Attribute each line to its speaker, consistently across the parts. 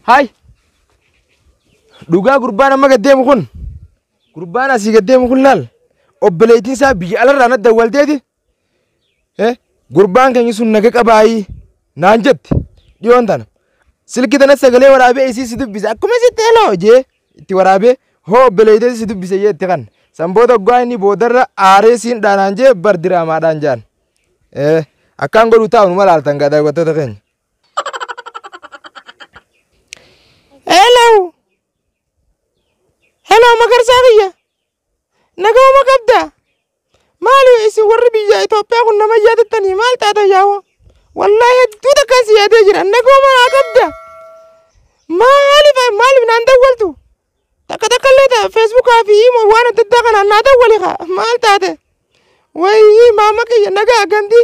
Speaker 1: Haay. Dhugaa gurbaan amma gad deemu kun gurbaan asii gad deemu kun laal obboleettiin isaa biyya alarraa na dawwalteeti. Gurbaan keenya sun naga qabaayii naan jette dhiyoon tana. Silki tana sagalee waraabee isii si dubbise akkuma isitti heloo jee itti waraabee hoo obboleettii si dubbise jee itti kan. San booda oggaa inni boodarra aaree siin dhaanaan jee bar diraamaadhaan jaan. Akkaan godhu taa'u numa laaltan gaa daawwattoota keenya. Hello. Hello Magarsaa kiyya. Nagauma qabda. Maali isin warri biyya Itoophiyaa kun nama yaadattanii maal taatan yaa'oo? Wallaahi hedduu takkaan si yaadee jira. Nagauma naa qabda. Maaliif maaliif naan dawwaltu? Takka takka illee ta'a Feesbuukaa fi imo waan adda addaa kanaan naa dawwali kaa maal taate? Wayii maama kiyya nagaa gandi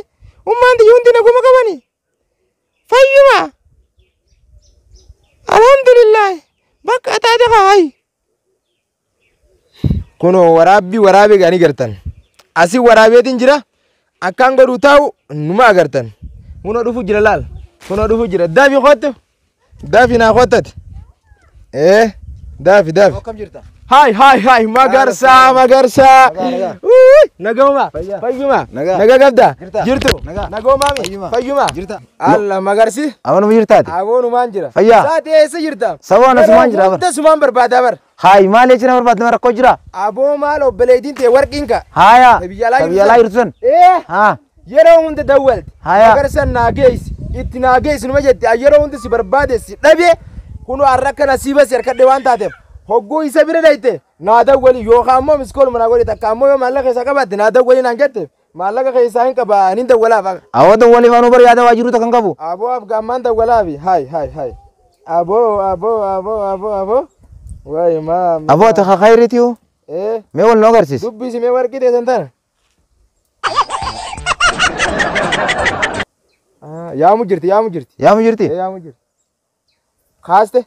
Speaker 1: ummaan tiyya hundi naguma qabani. Fayyuma. Alhamdulillah. Bakka taate kaa hayi. Kunoo waraabbii waraabee gaanii gartan. Asii waraabeetiin jira. Akkaan godhu taa'u numa agartan. Kunoo dhufu jira laal. Kunoo dhufu jira. Daafi kottu. Daafi naa kottati. Daafi daafi.
Speaker 2: Akkam jirta?
Speaker 1: Haay haay haay Magarsaa Magarsaa.
Speaker 2: Nagaa, nagaa.
Speaker 1: Uy, Naguma.
Speaker 2: Fayyaa.
Speaker 1: Fayyuma.
Speaker 2: Nagaa.
Speaker 1: Nagaa qabda.
Speaker 2: Jirta.
Speaker 1: Jirtu.
Speaker 2: Nagaa.
Speaker 1: Nagoomaami.
Speaker 2: Fayyuma.
Speaker 1: Fayyuma.
Speaker 2: Jirta.
Speaker 1: Alla Magarsi.
Speaker 2: Amanuma jirtaati?
Speaker 1: Aboonumaan jira.
Speaker 2: Fayyaa.
Speaker 1: Saati eessa jirta?
Speaker 2: Sabaan asumaan jira bar.
Speaker 1: Hunda sumaan barbaadaa bar.
Speaker 2: Haay maal jechuun nama barbaadde rakkoo jira?
Speaker 1: Aboo maal obboleettiin ta'e warqiin ka.
Speaker 2: Haaya.
Speaker 1: Ta biyya alaa
Speaker 2: Ta biyya alaa jirtu san. Haa.
Speaker 1: Yeroo hunda dawwalte.
Speaker 2: Haaya.
Speaker 1: Magarsan naa geessi. Itti naa geessi numa jette. Yeroo hunda si barbaade si dhabe. Kunoo har'a akka nasiiba si harkadhe waan taateef. Hogguu isa bira dhayte naa dawwali yookaan immoo miskooluma naa godhi takka ammoo yoo maallaqa keessaa qabaatte naa dawwali naan jette maallaqa keessaa hin qabaa nin dawwalaaf.
Speaker 2: Awwa dawwaliif anuu bar yaada waa jiru takka hin qabu.
Speaker 1: Aboo afgaammaan dawwalaafi haay haay haay. Aboo aboo aboo aboo aboo. Wayi maam.
Speaker 2: Aboo ati khayriiti hoo? Mee wal nu agarsiisi.
Speaker 1: Dubbisi mee warqii teessan tana. Yaamu jirti yaamu jirti.
Speaker 2: Yaamu jirti?
Speaker 1: Yaamu jirti. Kaaste.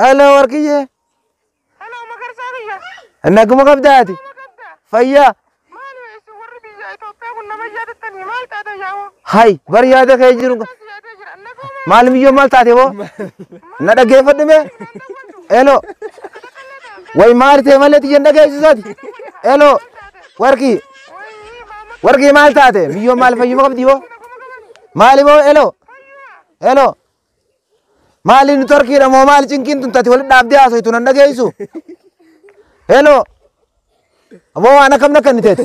Speaker 2: Hello warqiyyee.
Speaker 1: Hello Magarsaa kiyya.
Speaker 2: Naguma qabdaati? Fayyaa.
Speaker 1: Maali isin warri biyya Itoophiyaa kun nama yaadattanii maal taatan yaa'oo?
Speaker 2: Haay bar yaada kee jiru. Maal miyyoo maal taate boo? Na dhaggeeffadhu mee? Hello. Way maal ta'e malee xiyyan dhageessisaati? Hello. Warqii. Warqii maal taate? Miyyoo maal fayyuma qabdi boo? Maali boo? Hello. Hello. Maali nu torkiidha moo maali cinqiin tun taate walitti dhaabdee haasoytu nan dhageessu? Hello. Aboo waan akkam nakka inni teete?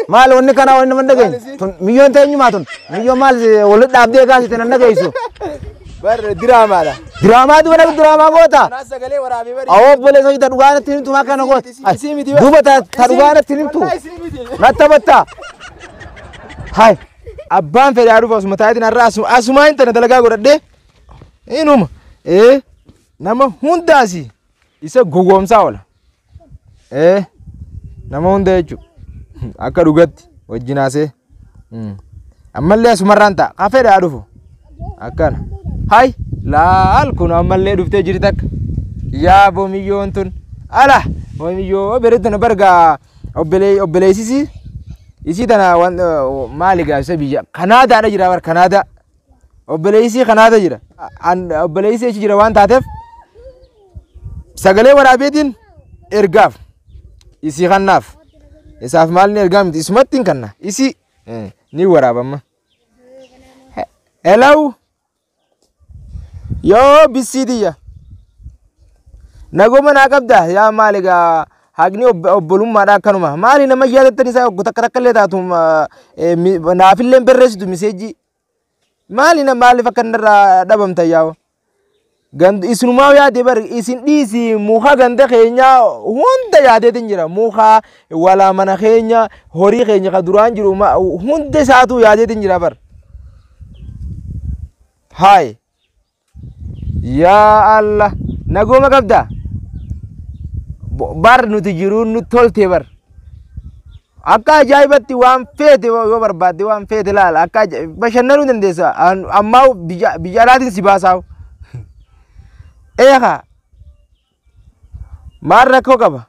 Speaker 2: Maali wanni kanaa wanni nama dhageessu? Tun miyyoon teenyumaa tun? Miyyoon maal walitti dhaabdee kaasite nan dhageessu?
Speaker 1: Bar diraamaadha.
Speaker 2: Diraamaa duba nama diraamaa goota?
Speaker 1: Kanaa sagalee waraabee bari.
Speaker 2: Awoo obboleessa hojii ta dhugaa natti himtu maa kana goota?
Speaker 1: Isii miti bar.
Speaker 2: Duuba ta dhugaa natti himtu?
Speaker 1: Wallaahi isii miti.
Speaker 2: Natta batta. Haay.
Speaker 1: Abbaan fedhe haa dhufu asuma taayitiin har'a asumaa hin tana dalagaa godhadhee. Inuma. Nama hundaasi isa gowwoomsaa oola. Nama hunda jechuudha. Akka dhugatti wajjin haasee. Ammallee asumarraan ta'a. Ka fedhe haa dhufu. Akkana. Haay laal kun ammallee dhuftee jirti takka. Yaa boomiyyoon tun. Ala boomiyyoo bereetu na bargaa obboleessisi. Isii tana waan maali gaafisa biyya Kanaadaadha jira bar Kanaadaa. Obboleessii Kanaada jira. Obboleessii achi jira waan taateef sagalee waraabeetiin ergaaf isii kannaaf isaaf maal ni ergaa miti isumatti hin kanna isii ni waraabamma. Hello. Yoo bissii tiyya. Naguma naa qabda yaa maali gaa haqni obbolummaadha akkanuma maali nama yaadattan isaa oggu takka takka illee taatu naafillee hin barreessitu miseejii. Maali na maaliif akka inni irraa dhabamtan yaa'u? Gand isinumaa yaade bar isin dhiisi muka ganda keenyaa hunda yaadeetiin jira. Muka walaa mana keenya horii keenya ka duraan jiru hunda isaatu yaadeetiin jira bar. Haay. Yaa Allah nagooma qabda. Bar nuti jiruun nu tolte bar. Akka ajaa'ibatti waan feete yoo barbaadde waan feete laala akka bashannanuu dandeessa. Ammaa biyya alaatiin si baasaa. Eegaa maal rakkoo qaba?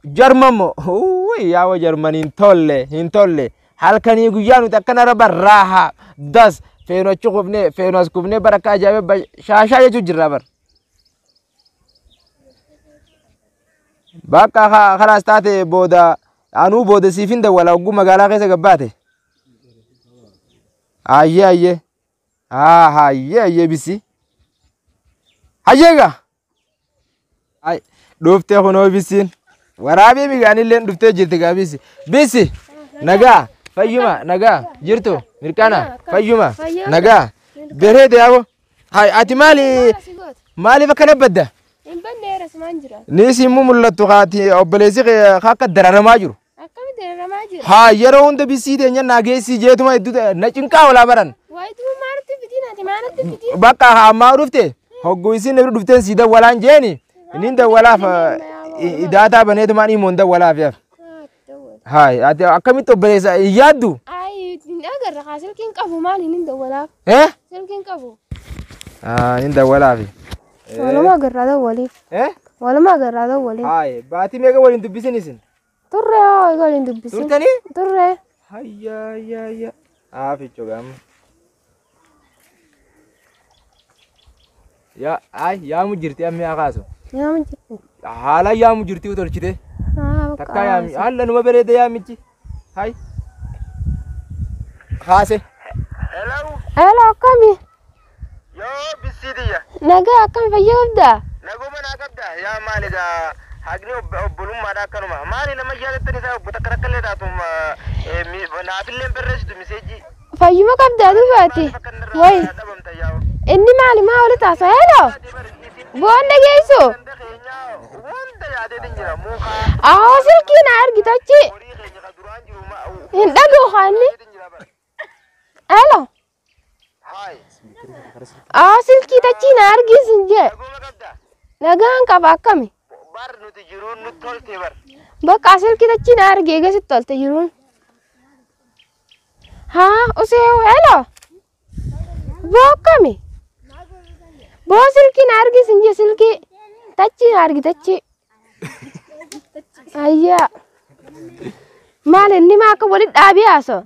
Speaker 1: Jarman moo? Uwwi yaa'oo Jarmanii hin tolle hin tolle. Halkanii guyyaa nuti akkana raba raahaa das Feenu achi kufnee feenu as kufnee bara akka ajaa'ibaa shaashaa jechuu jirra bar. Bakka kalaas taate booda anuu booda siif hin dawwala hogguu magaalaa keessa gabbaate. Ayyee ayyee. Haa hayyee ayyee bisi. Hayyee gaa. Ay dhuftee kunoo bisiin. Waraabee migaanillee dhuftee jirti gaa bisi. Bisi nagaa fayyuma nagaa jirtu mirqana fayyuma nagaa bereede yaaboo. Hay ati maali maaliif akkana badda?
Speaker 3: Hin banne asumaan jira.
Speaker 1: Ni simuu mul'attu kaati obboleessi akka dararamaa jiru.
Speaker 3: Akkamitti dararamaa jira?
Speaker 1: Haa yeroo hunda bisii teenya naa geessii jeetuma hedduu na cinqaa olaa baran.
Speaker 3: Wayituu maaltti fitiin ati maaltti fitiin?
Speaker 1: Bakka ammaa dhufte hogguu isin irra dhufteen si dawwalaan jeeni inni dawwalaaf daataa baneetumaan imoon dawwalaaf yaaf. Haay ati akkamitti obboleessa hin yaaddu?
Speaker 3: Ayi hin agarra kaa silkiin qabu maali hin dawwalaaf?
Speaker 1: Eh?
Speaker 3: Silkiin qabu.
Speaker 1: Haa hin dawwalaafi.
Speaker 3: Walumaa agarraa dawwaliif.
Speaker 1: Eh?
Speaker 3: Walumaa agarraa dawwaliif.
Speaker 1: Haay baatii meeqa waliin dubbisin isin?
Speaker 3: Turre hoo waliin dubbisin.
Speaker 1: Turtanii?
Speaker 3: Turre.
Speaker 1: Hayya hayya hayya. Haa fichoo gaama. Yaa ay yaamu jirti amma yaa kaasu.
Speaker 3: Yaamu jirti.
Speaker 1: Haala yaamu jirti tolchite.
Speaker 3: Haa
Speaker 1: Takka yaami haala numa bareeda yaamichi. Hay. Kaase.
Speaker 3: Hello akkami?
Speaker 2: Yoo bisiidiyya.
Speaker 3: Nagaa akkam fayyaa qabdaa?
Speaker 2: Naguma naa qabda. Yaa maali gaa haqni obbolummaadha akkanuma. Maali nama jaalattan isaa obbo takka takka illee taatu naafillee hin barreessitu miseejii.
Speaker 3: Fayyuma qabdaa dubaati. Wayi
Speaker 2: Dhabamta yaa.
Speaker 3: inni maali maa wali taasa? Hello. Boonna geessu.
Speaker 2: Wanta yaadeetin jira muka
Speaker 3: Awoo silkii na argitachi.
Speaker 2: horii keenya ka duraan jiru
Speaker 3: Hin dhaga'u kaanni.
Speaker 2: jira bara.
Speaker 3: Hello.
Speaker 2: Haay.
Speaker 3: Awoo silkii tachii na argisin jee.
Speaker 2: Naguma qabda.
Speaker 3: Nagaan qaba akkami?
Speaker 2: Bar nuti jiruun nutti tolte bar.
Speaker 3: Bakka silkii tachii na arge eegasitti tolte jiruun. Haa usee hello. Boo akkami? Boo silkii na argisin jee silkii. Tachii na argi tachii. Ayyaa. Maal inni maa akka walitti dhaabii haasoo?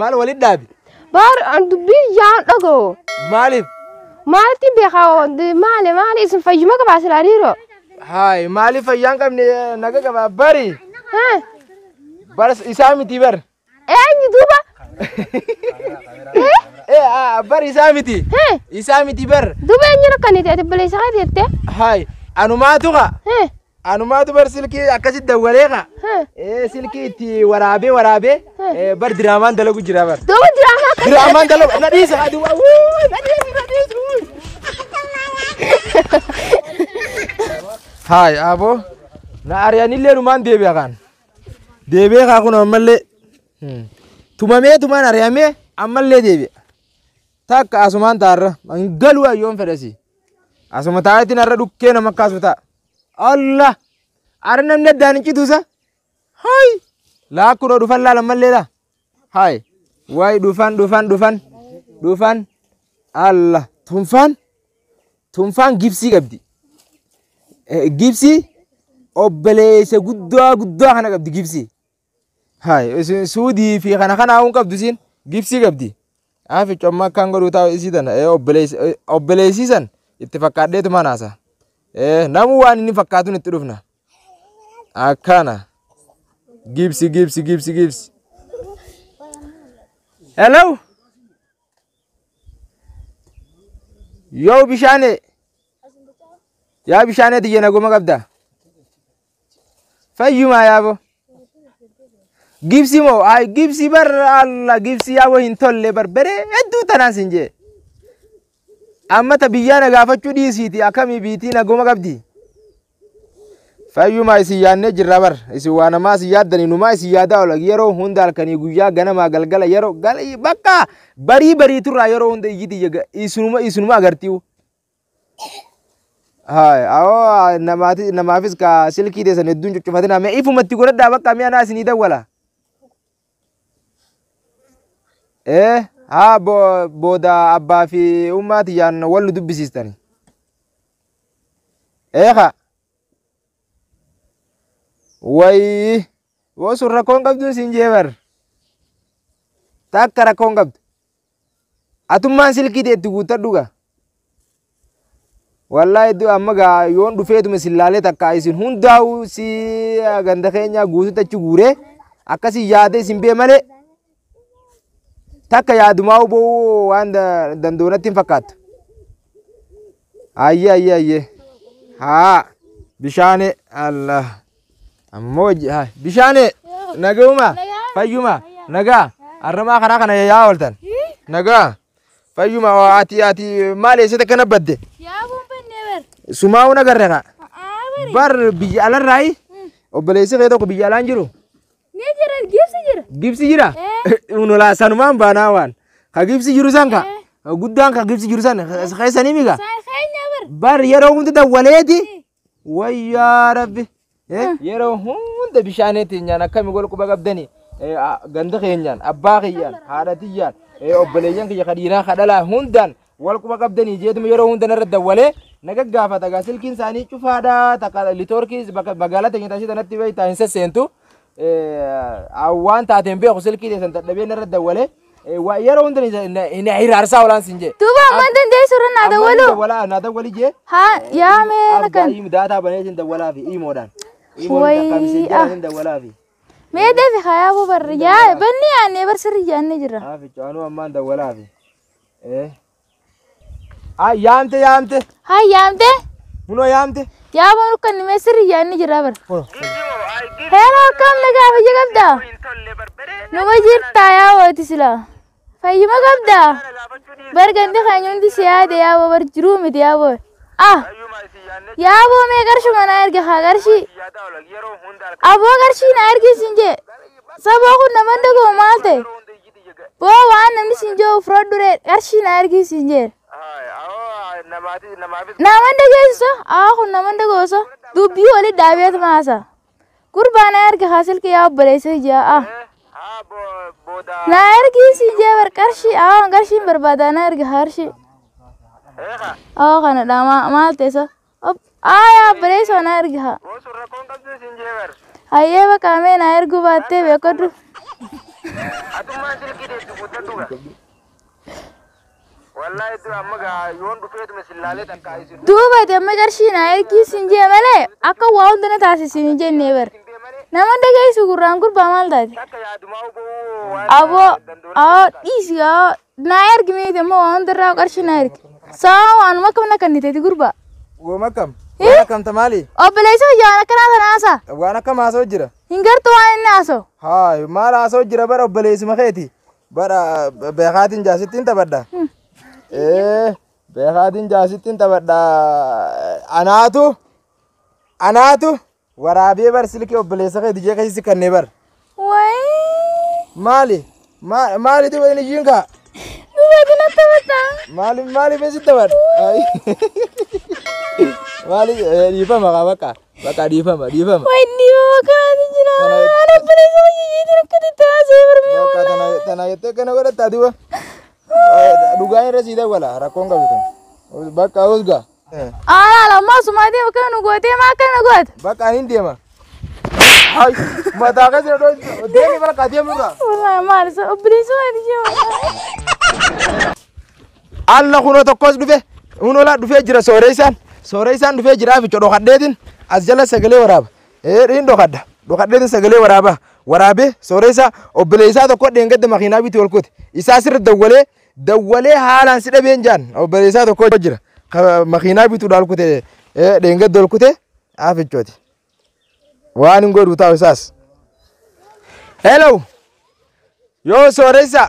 Speaker 1: Maal walitti dhaabi?
Speaker 3: Baar dubbii yaan dhaga'u.
Speaker 1: Maaliif?
Speaker 3: Maalitti beekaa maali maali isin fayyuma qabaa silaa dhiiroo?
Speaker 1: Haay maaliif fayyaan qabne naga qaba bari.
Speaker 3: Haa
Speaker 1: Bar isaa miti bar.
Speaker 3: eenyu duuba?
Speaker 1: Eh bar isaa miti.
Speaker 3: Hee
Speaker 1: Isaa miti bar.
Speaker 3: duuba eenyu rakkanite ati obboleessa kee jettee?
Speaker 1: Haay anumaatu qa.
Speaker 3: Hee
Speaker 1: Anumaatu bar silkii akkasitti dawwalee qa.
Speaker 3: hee
Speaker 1: Eh silkii itti waraabee waraabee bar diraamaan dalagu jira bar.
Speaker 3: duuba diraamaa akka
Speaker 1: Diraamaan dalagu na dhiisa aduu na dhiisa na dhiisa. Haay aboo na ari'anillee numaan deebi'a kaan. Deebi'ee kaa kun ammallee tumamee tumaan ari'amee ammallee deebi'a. Takka asumaan taarra hangaluu ayyoon fedhasi. Asuma taa'eetiin har'a dhukkee nama akkaasu ta'a. Allah! Ara namni addaan hin cituusa. Haay! Laakkunoo dhufan laal ammallee laa. Haay! Waay dhufan dhufan dhufan dhufan Allah! Tunfaan tunfaan gibsii qabdi. Gibsii obboleessa guddaa guddaa kana qabdi gibsii. Haay! Suudii fi kana kana haa'uun qabdu isiin gibsii qabdi. Aafi comma akkaan godhuu taa'u isii tana obboleessiisan itti fakkaadheetu manaasa. Namuu waan inni fakkaatuun itti dhufna. Akkana. Gibsi gibsi gibsi gibsi. Hello. Yoo bishaane. Yaa bishaane tiyya naguma qabda. Fayyumaa yaabo. Gibsi moo ay gibsi bar Allah gibsi yaabo hin tolle bar beree hedduu tanaan sin jee. Amma ta biyyaa na gaafachuu dhiisiiti akkamii biitii naguma qabdi. Fayyumaa isin yaadnee jirra bar isin waa namaa isin yaaddanii numaa isin yaadaa oola yeroo hunda halkanii guyyaa ganamaa galgala yeroo bakka barii barii turraa yeroo hunda iyyiti isinuma isinuma agartiiwu. Haay awoo namaati namaafis ka silkii teessan hedduun cuccufatina mee ifumatti godhadhaa bakka mi'a naa isinii dawwala. Eh haa booda abbaa fi ummaa tiyyaan wal nu dubbisiistani. Eeqa. Wayii woo sun rakkoon qabduun siin jee bar. Takka rakkoon qabdu. Atummaan silkii teetti guuttadhu gaa. Wallaahi iddoo amma gaa yoon dhufeetuma isin laalee takka isin hundaa'u si ganda keenya guututti achi guuree akkasii yaadee isin bee malee takka yaadumaa boo'uu waan dandoonatti hin fakkaattu. Ayyee ayyee ayyee. Haa bishaane Allah. Ammoo bishaane naguma fayyuma nagaa har'amaa karaa kana yaa ooltan nagaa fayyuma ati maal eessatti akkana badde? Sumaa'uu nagarre kaa. Bar biyya alarraayi obboleessi kee tokko biyya alaan jiru.
Speaker 3: Ni jira gibsi jira.
Speaker 1: Gibsi jira? Nulaa sanumaan baanaa waan. Ka gibsi jiru san ka. Guddaan ka gibsi jiru san keessanii miga. Bar yeroo hunda dawwaleeti. Wayyaa rabbi. Yeroo hunda bishaaneetiin nyaan akkami gol quba qabdanii. Ganda keenyaan abbaa kiyyaan haadha tiyyaan obboleeyyan kiyya ka dhiiraa ka dhalaa hundaan wal quba qabdanii jeetuma yeroo hunda narra dawwalee na gaggaafata gaa silkiin isaanii cufaadha takka litoorkii bakka magaalaa teenya taasisa tanatti beektaa hin sesseentu waan taateen beeku silkii teessan dadhabee narra dawwalee yeroo hunda hin hiraarsaa olaan sin jee.
Speaker 3: Duuba ammaan dandeessu irra naa dawwalu.
Speaker 1: Dawwalaa naa dawwali jee.
Speaker 3: Haa yaa mee nakan.
Speaker 1: Daataa baneetiin dawwalaa fi iimoodhaan.
Speaker 3: Wayii ah.
Speaker 1: Dawwalaa fi.
Speaker 3: Mee deefi hayaa boo barri yaa banni yaannee bar sirri yaannee jirra.
Speaker 1: Haa fichaanuu ammaan dawwalaa fi. Ah yaamte yaamte.
Speaker 3: Haa yaamte.
Speaker 1: Kunoo yaamte.
Speaker 3: Yaa boon kan mee sirri yaannee jirra bar. Heeroo akkam nagaa fayya qabdaa? Numa jirtaa yaa wooti sila. Fayyuma qabdaa? Bar gandi keenya hundi si yaade yaa boo bar jiruu miti yaa boo. Ah yaa boo mee qarshuma naa erga haa qarshii. Aboo qarshii naa ergi sin jee. Saboo kun nama dhagoo maal ta'e? Boo waan namni sin jee ofirra duree qarshii naa ergi sin jee. Nama dhageessiso aa kun nama dhagooso dubbii wali dhaabeet maasa. Gurbaa naa erga haa silkii yaa obboleessa ijaa ah. Naa ergi sin jee bar qarshii aa qarshiin barbaada naa erga haa qarshii. Aa kana dha maal ta'e aa yaa obboleessa naa erga haa. Hayyee bakka mee naa erguu baattee beekadhu. Duuba ati amma qarshii naa ergii sin jee malee akka waa hunda na taasisin hin jennee bar. Nama dhageessu gurraan gurbaa maal taate? Aboo aa dhiisi aa naa ergi meeti amma waa hunda irraa qarshii naa ergi. Saa waanuma akkam na kenniteeti gurbaa.
Speaker 1: Wooma akkam? Waan akkam tamaali?
Speaker 3: Obboleessa waan akkanaa sana haasaa.
Speaker 1: Waan akkam haasa'u jira?
Speaker 3: Hin gartuu waan inni haasa'u.
Speaker 1: Haa maal haasa'u jira bara obboleessuma keeti. Bara beekaatiin jaasittiin taphadha. Beekaatiin jaasittiin taphadha. Anaatu waraabee bar silkii obboleessa keeti jee keessi kannee bar.
Speaker 3: Wayii.
Speaker 1: Maali? Maali duuba inni jiin kaa?
Speaker 3: Duuba ati natti taphatta.
Speaker 1: Maali maali beesi taphadha? Maali dhiifama kaa bakka bakka dhiifama dhiifama.
Speaker 3: Wayii dhiifama kanaati jira. Ana obboleessa hojjeetiin akkatti taasisee barmee
Speaker 1: Bakka tana jettee kana godhatta duuba. Dhugaa irra sii dawwala rakkoon qabu tun. Bakka usgaa.
Speaker 3: Ala ammaa sumaatii bakka nu gootee maa akkana goota?
Speaker 1: Bakka ani hin deema. Ay mataa keessa deemi bakka deemi irraa.
Speaker 3: Wallaahi maal isa obboleessa waati jira.
Speaker 1: Alla kunoo tokkos dhufe kunoo laa dhufee jira sooreessaan sooreessaan dhufee jira ficho dhokadheetiin as jala sagalee waraaba. Hin dhokadha dhokadheetiin sagalee waraaba waraabee sooreessaa obboleessaa tokko dheengadda makiinaa bituu ol kute isaa sirri dawwalee dawwalee haalaan si dhabeen jaan obboleessaa tokko jira makiinaa bituudhaan ol kute dheengadda ol kute afichooti. Waan hin godhu taa'u isaas. Hello yoo sooreessaa.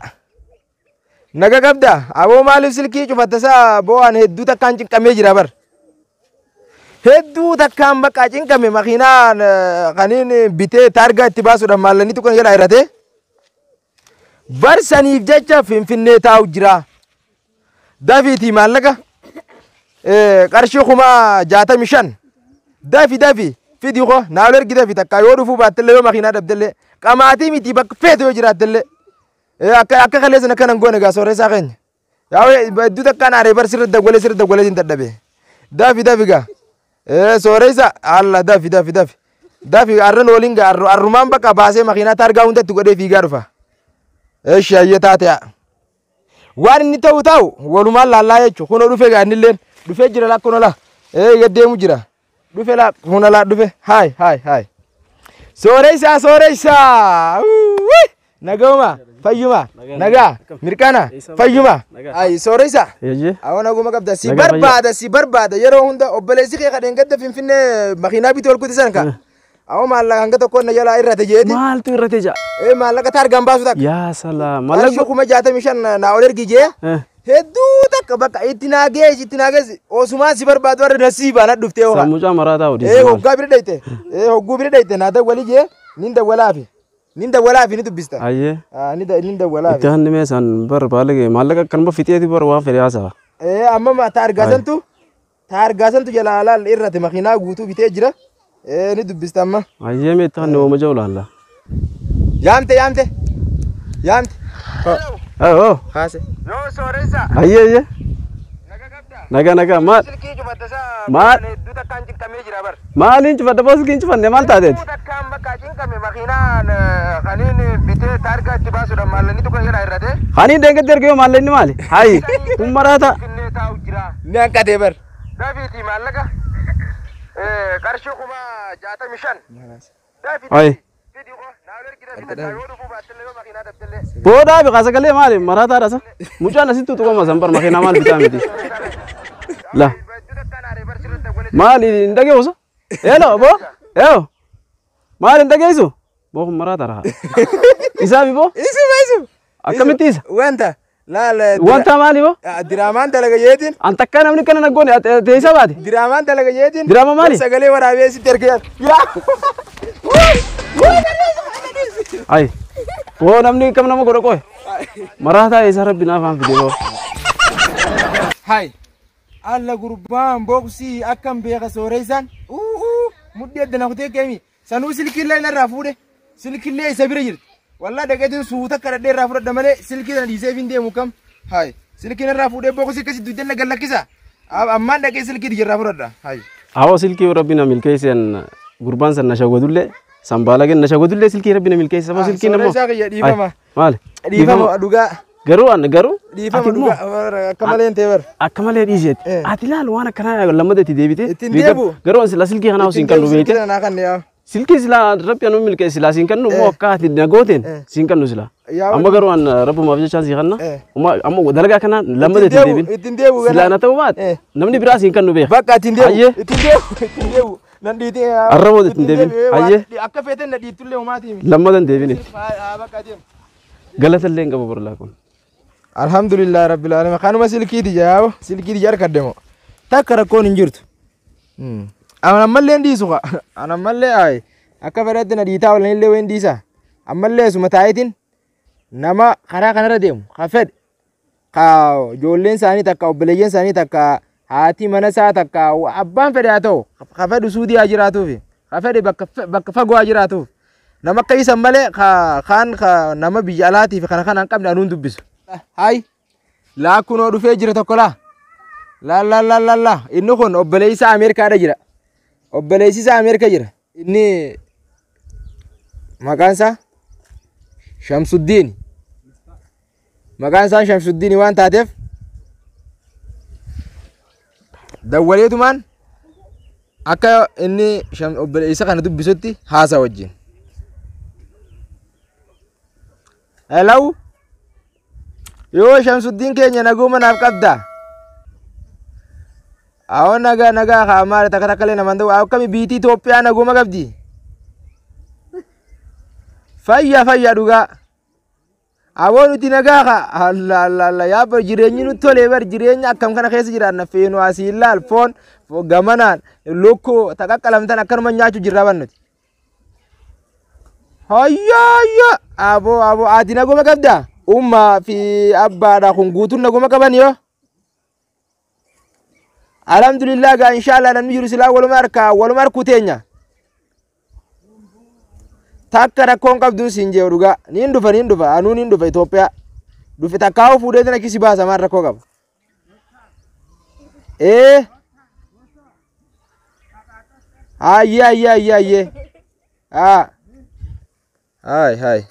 Speaker 1: Naga qabda aboo maaliif silkii cufatta isaa boo'aan hedduu takkaan cinqamee jira bar. Hedduu takkaan bakka cinqame makiinaa kaniin bitee taargaa itti baasuudhaan maallaqni tokko jedha hirate. Bar saniif jecha Finfinnee taa'u jira. Dafiitii maallaqa qarshii 65,000 dafi dafi fidi koo naa ergi dafi takka yoo dhufuu baattellee yoo makiinaa dhabdellee qamaatii miti bakka feete yoo jiraattellee. Akka akka kaleessa akkana hin goone gaa sooressaa keenya. Yaa hedduu takkaan aaree bar sirri dawwalee sirri dawwalee hin dadhabe. Dafi dafi gaa. Sooressa alla dafi dafi dafi. Dafi arran waliin gaa arrumaan bakka baasee makiinaa taargaa hundatti godhee fiigaa dhufa. Eshi ayyee taate yaa. Waan inni ta'u ta'u walumaan laallaa jechuudha. Kunoo dhufee gaannilleen dhufee jira lakkoon la. Gaddeemu jira. Dhufe la kuna la dhufe. Haay haay haay. Sooreysaa sooreysaa. Naguma fayyuma nagaa mirqana fayyuma. Ay sooreysaa. Awwa naguma qabda si barbaada si barbaada yeroo hunda obboleessi kee kadheen gadda Finfinnee makiinaa bituu ol kutisan ka. Awwa maallaqa hanga tokko na jalaa irrate jeeti.
Speaker 4: Maaltu irrate jaa?
Speaker 1: Maallaqa taargaan baasu takka.
Speaker 4: Yaa salaam.
Speaker 1: Maallaqa 65,000 naa ol ergi jee. Hedduu takka bakka itti naa geessi osumaan si barbaadu warra nasiibaa na dhuftee hooqa.
Speaker 4: Sammucaa maraataa odii.
Speaker 1: Hoggaa bira dhayte. Hogguu bira dhayte naa dawwali jee nin dawwalaafi. Nin dawwalaafi ni dubbista.
Speaker 4: Ayyee.
Speaker 1: Nin dawwalaafi.
Speaker 4: Itti hanni mee san bar baalage maallaqa akkanuma fixeeti bar waan fedhe haasa'a.
Speaker 1: Amma taargaasantu jalaa laal irrate makiinaa guutuu bitee jira. Ni dubbista amma.
Speaker 4: Ayyee mee itti hanni ooma jahu laalla.
Speaker 1: Yaamte yaamte. Yaamte.
Speaker 4: Oh.
Speaker 1: Haase. Yoo sooressa.
Speaker 4: Ayyee ayyee. Naga naga maal.
Speaker 1: Silkii cufatta isaa.
Speaker 4: Maal.
Speaker 1: Hedduu takkaan cinqamee jira bar.
Speaker 4: Maaliin cufadha boo silkiin cufanne maal taateeti?
Speaker 1: Hedduu takkaan bakka cinqame makiinaan kaniin bitee taargaa itti baasuudhaan maallaqni tokko jala irrate.
Speaker 4: Kaniin deengatti erga yoo maallaqni maali? Hayi kun maraata.
Speaker 1: Finfinnee taa'u jira. Ni hanqatee bar. Dafiitii maallaqa qarshii 65,000.
Speaker 4: Hayi. Boodaa bi sagalee maali maraataadha sa? Mucaan asitti tuqama san bar makiinaa maal bitaa miti? La. Maali hin dhageessu? Hello boo. Eo. Maali hin dhageessu? Boo kun maraataadha. Isaa bi boo?
Speaker 1: Isuma isuma.
Speaker 4: Akkamitti isa?
Speaker 1: Wanta laal.
Speaker 4: Wanta maali boo?
Speaker 1: Diraamaan dalaga jeetiin.
Speaker 4: An takkaa namni kana naggoone teessa baate?
Speaker 1: Diraamaan dalaga jeetiin.
Speaker 4: Diraama maali?
Speaker 1: Sagalee waraabee sitti ergee. Yaa.
Speaker 4: Ay. Boo namni kam nama godha qoy. Maraataa isa rabbi naaf aan fide boo.
Speaker 1: Hai. Alla gurbaan boksii akkam beeka sooreysaan. Mudhii adda na kutee keemi. Sanuu silkiillee narraa fuudhe. Silkiillee isa bira jirti. Wallaa dhaqeetiin suuta kadhadhee irraa fudhadha malee silkii sana dhiisee hin deemu kam. Hai. Silkii narraa fuudhee boksii akkasii dugda na gallakkisa. Ammaan dhaqee silkii irraa fudhadha. Hai.
Speaker 4: Awwa silkii rabbi na milkeesseen gurbaan san na shawwadullee. Sambaalageen na shawwadullee silkii rabbi na milkeessa. Sababa silkii nama.
Speaker 1: Sooreessaa kiyya dhiifama.
Speaker 4: Maali?
Speaker 1: Dhiifama dhugaa.
Speaker 4: Garuu an garuu.
Speaker 1: Dhiifama dhugaa akka malee hin ta'e bar.
Speaker 4: Akka malee dhiiseeti. Ati ilaal waan akkanaa lammata itti deebite.
Speaker 1: Ittiin deebu.
Speaker 4: Garuu an sila silkii kanaa siin kannu beekte.
Speaker 1: Silkii kanaa kan yaa.
Speaker 4: Silkii silaa rabbi anu milkeessa silaa siin kannu immoo akka ati na gooteen siin kannu silaa. Amma garuu an rabbumaaf jechaan sii kanna. Amma dalagaa kana lammata itti deebin.
Speaker 1: Ittiin deebu.
Speaker 4: Silaa na ta'uu baate namni biraa siin kannu beeka.
Speaker 1: Bakka ittiin deebu. Ittiin deebu. Ittiin deebu. Nan dhiitee.
Speaker 4: Arraboo ittiin deebin. Ayyee.
Speaker 1: Akka feeten na dhiittullee homaatii.
Speaker 4: Lammata hin deebin.
Speaker 1: Bakka deemu.
Speaker 4: Galata illee hin qabu borlaa kun.
Speaker 1: Alhamdulillah rabbil alamin. Kanuma silkiiti jaa silkiiti jar kaddemo. Takka rakkoon hin jirtu. An ammallee hin dhiisu qa. An ammallee ay akka fedhatti na dhiitaa oolan illee wayin dhiisa. Ammallee suma taayitiin nama karaa kanarra deemu ka fedhe ka ijoolleen isaanii takka obboleeyyan isaanii takka haati mana isaa takka abbaan fedhe haa ta'u ka fedhu suudii haa jiraatuufi ka fedhe bakka fagoo haa jiraatuuf nama akka isan malee kaan nama biyya alaatiif kana kana hin qabne anuun dubbisu. Hai laakunoo dhufee jira tokko laa laa laa laa laa laa inni kun obboleessa Ameerikaadha jira. Obboleessi isaa Ameerika jira. Inni maqaan isaa Shamsuddiin. Maqaan isaa Shamsuddiin waan taateef dawwaleetumaan akka inni obboleessa kana dubbisutti haasaa wajjin. Hello. Yoo Shamsuddiin keenya naguma naaf qabda. Awwa nagaa nagaa haa maali takka takka illee namaan ta'u akkami biitii Itoophiyaa naguma qabdi. Fayyaa fayyaa dhugaa. Awwa nuti nagaa haa alla alla alla yaa bar jireenyi nutti tolee bar jireenya akkam kana keessa jiraanna feenu asii ilaal foon gamanaan lukkuu taqaqqalamtan akkanuma nyaachuu jirra ban nuti. Hayyaa hayyaa aboo aboo ati naguma qabda. Ummaa fi abbaadha kun guutuun naguma qaban yoo. Alhamdulillah ga inshallah namni jiru silaa waluma harkaa waluma harkuu teenya. Takka rakkoon qabdu siin jee dhugaa niin dhufa anuu niin dhufa Itoophiyaa. Dhufe takkaa'uu fuudhee achi si baasa maal rakkoo qaba. Ayyee ayyee ayyee ayyee. Haa. Hai hai.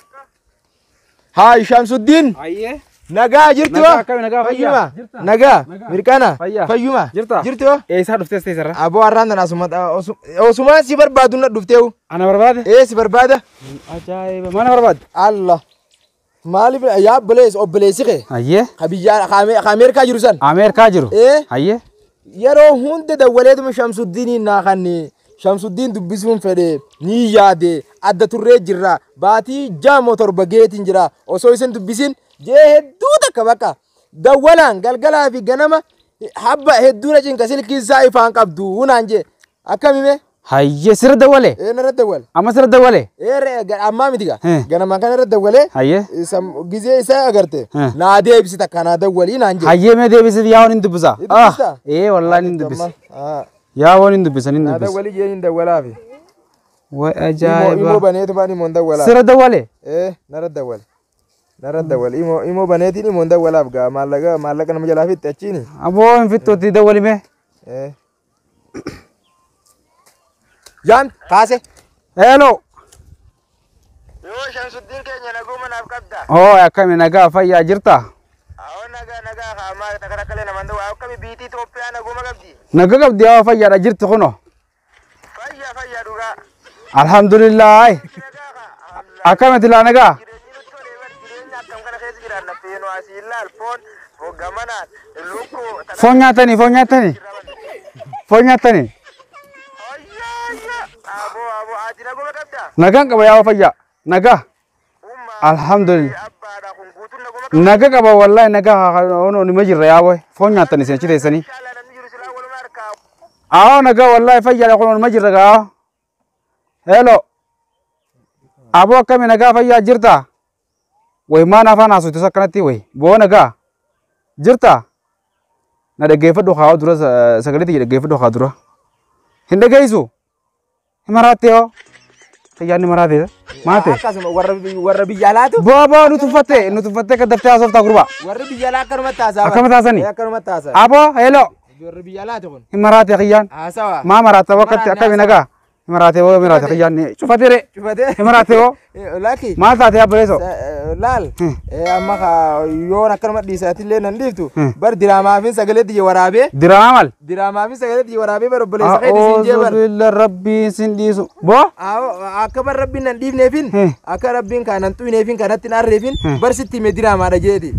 Speaker 1: Hai Shamsuddin.
Speaker 4: Ayyee.
Speaker 1: Nagaa jirtu
Speaker 4: Nagaa akkami nagaa fayyaa?
Speaker 1: Fayyuma. Nagaa. Mirqana.
Speaker 4: Fayyaa.
Speaker 1: Fayyuma.
Speaker 4: Jirta?
Speaker 1: Jirtu.
Speaker 4: Eessaa dhuftee teessarra?
Speaker 1: Aboo har'aan tana asuma osumaan si barbaadu na dhufteewu.
Speaker 4: Ana barbaade?
Speaker 1: Ee si barbaada.
Speaker 4: Ajaa'iba. Mana barbaadde?
Speaker 1: Allah. Maaliif yaa obboleessi obboleessi kee?
Speaker 4: Hayyee.
Speaker 1: Ka biyya ka Ameerikaa jiru san.
Speaker 4: Ameerikaa jiru.
Speaker 1: Ee.
Speaker 4: Hayyee.
Speaker 1: Yeroo hunda dawwaleetuma Shamsuddiiniin naa kanne Shamsuddiin dubbisuun fedhe ni yaade adda turree jirra baatii 6 7 geetiin jira osoo isin dubbisin jee hedduu takka bakka dawwalaan galgalaa fi ganama habba hedduu na cinqa silkii isaa ifaan qabdu naan jee akkamime.
Speaker 4: Hayyee sirra dawwale.
Speaker 1: Ee narra dawwale.
Speaker 4: Amma sirra dawwale.
Speaker 1: Ee ammaa miti gaa ganamaan kana irra dawwalee gizee isaa agarte naa deebisi takka naa dawwalii naan jee.
Speaker 4: Hayyee mee deebisiif yaa hin dubbisa.
Speaker 1: Dubbista?
Speaker 4: Ee wallaahi hin dubbisa. Yaa waan hin dubbisan hin
Speaker 1: Naa
Speaker 4: dubbisa.
Speaker 1: dawwalii jeen hin dawwalaafi.
Speaker 4: Way
Speaker 1: Imo
Speaker 4: ajaa'iba.
Speaker 1: baneetumaan imoon dawwalaaf.
Speaker 4: Sirra dawwale.
Speaker 1: Ee narra dawwale. Narra dawwale. Imo imo baneetiin imoon dawwalaaf gaa maallaqa maallaqa nama jalaa fixxe achiini.
Speaker 4: Aboo hin fixxuutti dawwali mee.
Speaker 1: Ee. Jaan kaase.
Speaker 4: Hello.
Speaker 2: Yoo Shamsuddiin keenya naguma naaf qabda.
Speaker 4: Oo akkami nagaa fayyaa jirta?
Speaker 2: Awwa nagaa nagaa haamaa takka takka naman dawwa akkami biitii Itoophiyaa naguma qabdi.
Speaker 4: Nagaa qabdi yaa fayyaadha jirti kuno.
Speaker 2: Fayyaa fayyaa dhugaa.
Speaker 4: Alhamdulillah.
Speaker 2: Nagaa haa.
Speaker 4: Akkamitti laa nagaa?
Speaker 2: Jireenyi nutti tolee bar jireenya akkam kana keessa jiraan naffeenoo asii ilaal foon fogamanaan lukkuu.
Speaker 4: Foon nyaatanii foon nyaatanii foon nyaatanii.
Speaker 2: Ayyaa ayyaa. Aboo aboo ati naguma qabda.
Speaker 4: Nagaan qaba yaa fayyaa nagaa.
Speaker 2: Ummaa.
Speaker 4: Alhamdulillah.
Speaker 2: Abbaadha kun guutuun naguma qabda.
Speaker 4: Nagaa qaba wallahi nagaa ono nima jirra yaa boy foon nyaatanii isin achi teessanii.
Speaker 2: Inshallah namni jiru silaa waluma harkaa.
Speaker 4: Awoo nagaa wallahi fayyaadha kun nima jirra gaa. Hello. Aboo akkami nagaa fayyaa jirta? Way maan afaan haasoftu akkanatti way boo nagaa jirta? Na dhaggeeffadhu haa dura sagalee tiyya dhaggeeffadhu haa dura. Hin dhageessu? Hin maraatte hoo? Xiyyaanni maraate maate?
Speaker 1: Akkasuma warra warra biyya alaatu.
Speaker 4: Boo boo nu tuffatte nu tuffatte akka daftee haasoftaa gurbaa.
Speaker 1: Warri biyya alaa akkanumatti haasa'aa.
Speaker 4: Akkamatti haasa'ani?
Speaker 1: Akkanumatti haasa'an.
Speaker 4: Aboo hello.
Speaker 1: Warri biyya alaatu kun.
Speaker 4: Hin maraate xiyyaan.
Speaker 1: Haasawa.
Speaker 4: Maa maraatte wakkatti akkami nagaa? Hin maraate hoo maraate xiyyaan cufatee re.
Speaker 1: Cufatee.
Speaker 4: Hin maraate hoo?
Speaker 1: Lakki.
Speaker 4: Maal taate abboleessoo?
Speaker 1: Laal. Amma yoon akkanuma dhiisaatillee nan dhiiftu. Bar diraamaafin sagalee tiyya waraabee.
Speaker 4: Diraamaa maal?
Speaker 1: Diraamaafin sagalee tiyya waraabee bar obboleessa keetii siin jee bar.
Speaker 4: A'uuzu rabbiin sin dhiisu. Boo?
Speaker 1: Akka bar rabbiin nan dhiifneefin akka rabbiin kan nan xuyneefin kanatti hin arreefin bar sitti hime diraamaadha jeeti.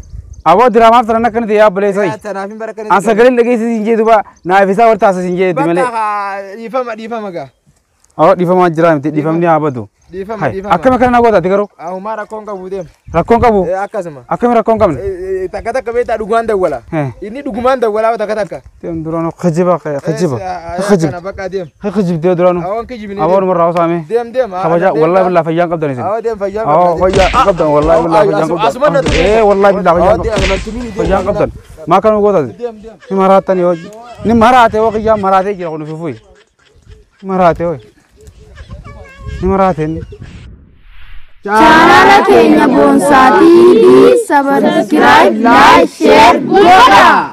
Speaker 4: Aboo diraamaaf tanan akkanatti yaa obboleessoo.
Speaker 1: Tanaafin bara
Speaker 4: An
Speaker 1: akkanatti.
Speaker 4: sagaleen dhageessi siin jee duuba naaf isaa wal taasisa siin jeeti malee.
Speaker 1: Bakka dhiifama dhiifama gaa.
Speaker 4: Awwa dhiifamaa jira miti dhiifamni haa badu.
Speaker 1: Dhiifama dhiifama.
Speaker 4: Akkami akkana na gootaati garuu?
Speaker 1: Ahumaa rakkoon qabu deema.
Speaker 4: Rakkoon qabu?
Speaker 1: Akkasuma.
Speaker 4: Akkami rakkoon qabne?
Speaker 1: Takka takka beektaa dhugumaan dawwala. Inni dhugumaan dawwalaa takka takka.
Speaker 4: Deem duraanuu kijiba kijiba. Kijiba.
Speaker 1: Kana bakka deem.
Speaker 4: Kijibdee duraanuu.
Speaker 1: Awoon kijibni.
Speaker 4: Awoon marraa osaame.
Speaker 1: Deem deem.
Speaker 4: Kabaja wallahi billahi fayyaan qabdan isin.
Speaker 1: Awoo deem fayyaan
Speaker 4: Awoo fayyaa qabdan wallahi billahi fayyaan qabdan. Ee wallahi billahi fayyaan qabdan. Fayyaan qabdan. Maa kana gootaati?
Speaker 1: Deem deem.
Speaker 4: Ni maraatan yoo ni maraate yoo kiyyaan maraatee jira kun fufuyi. Maraate hoo. Ni maraate inni.
Speaker 3: Chaanala keenya Boonsaa TV subscribe, like, share godhaa.